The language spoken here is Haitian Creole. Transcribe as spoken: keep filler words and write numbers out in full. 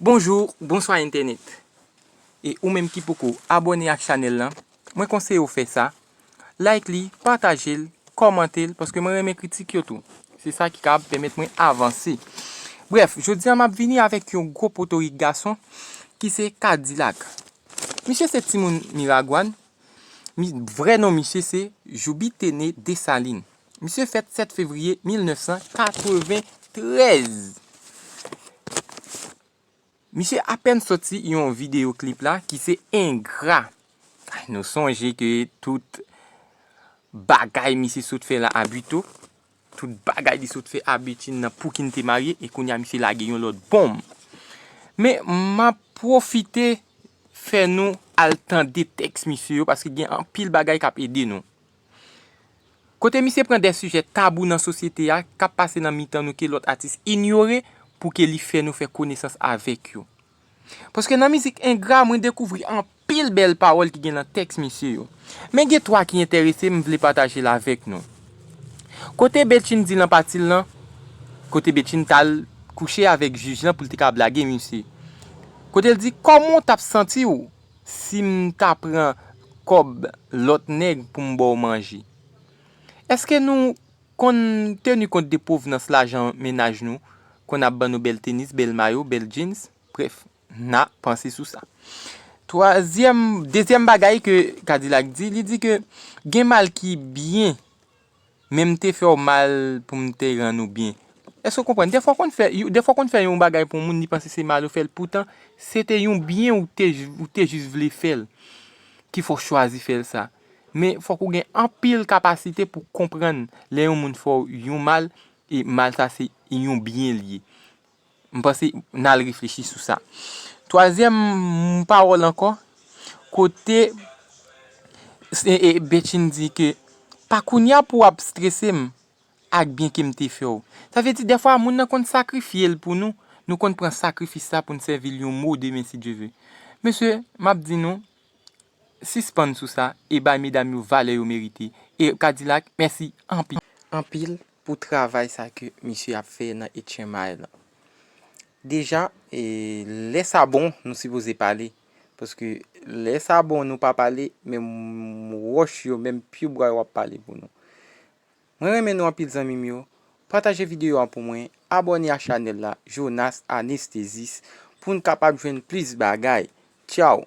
Bonjou, bonswa entènèt. E ou menm ki poko abòne ak chanèl lan, mwen konseye w fè sa. Like li, pataje l, kòmante l, paske mwen renmen kritik yo tou. Se sa ki kapab pèmèt mwen avanse. Brèf, jodi a m ap vini avèk yon gwo potorik gason ki se Kadilak. Misye se timoun Miragwàn. Mi, vrè non misye se Joubitene Desalin. Misye fèt sèt fevriye mil nèf san katreventrèz. Misye apèn sòti yon videyo klip la ki se Engra. Ay, nou sonje ke tout bagay misye sot fè la abito, tout bagay li sot fè abitid nan pouki n te marye, e kounye a misye lage yon lòt bonm. Men m ap pwofite fè nou al tande tèks misye yo, paske gen anpil bagay k ap ede nou. Kote misye pran de sijè tabou nan sosyete a, k ap pase nan mitan nou ke lòt atis inyore, pou ke li fè nou fè konesans avèk yo. Paske nan mizik Engra, mwen dekouvri anpil bèl pawòl ki gen nan tèks misye yo. Men gen twa ki enterese m, m vle pataje l avèk nou. Kote Betchin di nan pati l lan, kote Betchin t al kouche avèk jij lan pou l te ka blage misye. Kote l di, "Kòman w t ap santi w si m ta pran kòb lòt nèg pou m ba w manje?" Èske nou konn teni kont de pwovnans lajan mennaj nou konn ap ban nou bèl tenis, bèl mayo, bèl jeans? Brèf, n a panse sou sa. Twazyèm, dezyèm bagay ke Kadilak di, li di ke gen mal ki byen, men m te fè w mal pou m te rann ou byen. Èske w konprann? Defwa w konn fè, defwa w konn fè yon bagay pou yon moun, li panse se mal ou fè l, poutan se te yon byen ou te, ou te jis vle fè l, ki fè w chwazi fè l sa. Men fòk ou gen anpil kapasite pou konprann lè yon moun fè w yon mal, e mal sa se yon byen li ye. M panse n al reflechi sou sa. Twazyèm pawòl ankò, kote e, e, Betchin di ke, "Pa kounye a pou w ap strese m ak byen ke m te fè w." Sa vle di, dèfwa, moun nan konn sakrifye l pou nou, nou konn pran sakrifis sa pou n sèvi l yon mo demen, si Dye ve. Mesye, m ap di nou, sispann sou sa e bay medam yo valè yo merite. E Kadilak, mèsi anpil. Anpil pou travay sa ke misye ap fè nan H M I lan. Deja, e, lè sa bon, nou sipoze pale. Paske lè sa bon, nou pa pale, menm wòch yo, menm pyebwa yo ap pale pou nou. Mwen renmen nou anpil, zanmi m yo. Pataje videyo a pou mwen, abòne a chanèl la, Jonas Anestezis, pou n kapab jwenn plis bagay. Tchaw!